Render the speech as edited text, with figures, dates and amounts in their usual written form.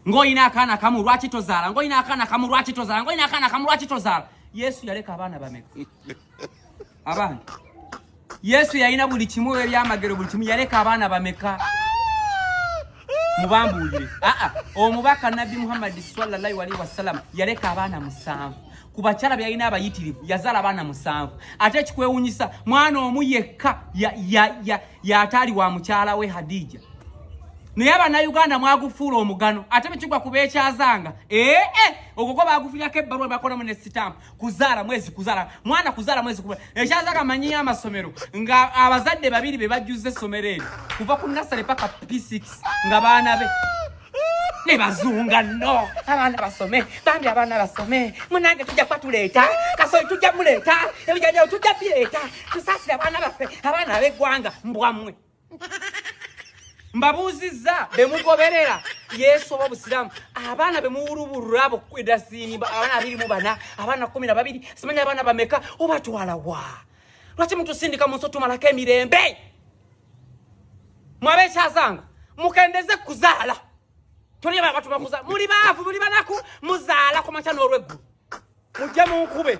Ng'olina akaana kamu lwaki tozaala? Ng'olina akaana kamu lwaki tozaala? Ng'olina akaana kamu lwaki tozaala? Yesu yaleka abaana bameka? Abaana. Yesu yalina buli kimu, ebyamagero buli kimu, yaleka abaana bameka? Mubambuulire. Aa, omubaka Nabbi Muhammadi sallallahu alaihi wasallam yaleka abaana 7 ku bakyala byalina abayitirivu, yazaala abaana 7. Ate ekikwewunyisa, mwana omu yekka yataali wa mukyala we Hadija. Naye Abannayuganda mwagufuula omugano, ate bekigwa ku beekyazanga ee ogwo gwo bagufunyako ebbaluwa, bakolamu ne sitampu, kuzaala mwezi, kuzaala mwana, kuzaala mwezi. Ekyazanga manyiyo amasomero nga abazadde babiri be bajjuza essomero eryo kuva ku nursery paka P6 nga baana be ne bazunga. No, abaana basome, bambi abaana basome. Munange tujja kuba tuleeta kasoyi, tujja muleeta ebijanjalo, tujja bireeta, tusaasire abaana baffe, abaana ab'eggwanga. Mbwammwe, mbabuuzizza, bemugoberera Yesu oba obusiraamu, abaana bemuwulubulula abo edasiini, abaana 24, abaana 12, simanyi abaana bameka, obatwala wa? Lwaki mutusindika mu nsi otumalako emirembe? Mwabekyazanga, mukendeze kuzaala. Toli abatuma kuzaala, muli baavu, muli banaku, muzaala ku makya n'olweggulo. Mujje munkube.